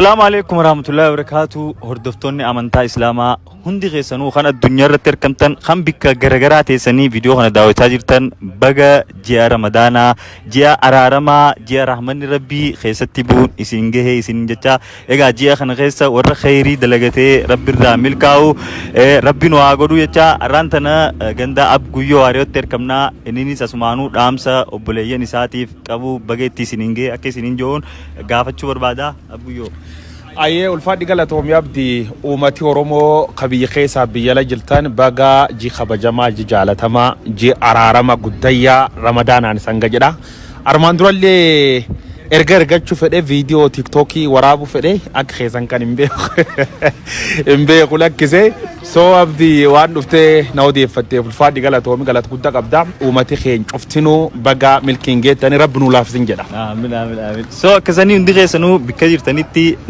Assalaamu alaikum warahmatullahi wabarakatuh. Hordoftoonni amantaa Islaamaa hundi keessanuu kan addunyaa irratti argamtan, kan bikka garagaraa teessanii viidiyoo kana daawwachaa jirtan, baga ji'a Ramadaanaa, ji'a araaramaa, ji'a rahmanni Rabbii keessatti bu'uun isin gahee isin jecha. Egaa ji'a kana keessa warra kheyrii dalagatee Rabbirraa milkaa'u Rabbi nu haa godhu jecha. Har'aan tana ganda Ab Guyyoo Waariyootti argamnaa. Inninis asumaanuu dhaamsa obboleeyyan isaatiif qabu baga itti isiniin gahe akka isiniin jiruun gaafachuu barbaada. Ab Guyyoo. Ayyee, ulfaadhi, galatoomi Abdi. Uummati Oromoo ka biyya keessaa biyya ala jirtan, baga ji kabajamaa, ji jaalatamaa, ji araarama guddayyaa Ramadaanaan sanga jedha. Armaan durallee erga ergachuu fedhe, viidiyoo TikTokii waraabuu fedhe, akka keessan kan hin beeku hin beeku lakkise. So Abdi, waan dhuftee na odeeffatteef ulfaadhi, galatoomi, galata guddaa qabda. Uummati keenya cuftinuu baga milkiin geettanii, Rabbi nuu laafsin jedha. Amiin, amiin, amiin. So akkasanii hundi keessanuu bikka jirtanitti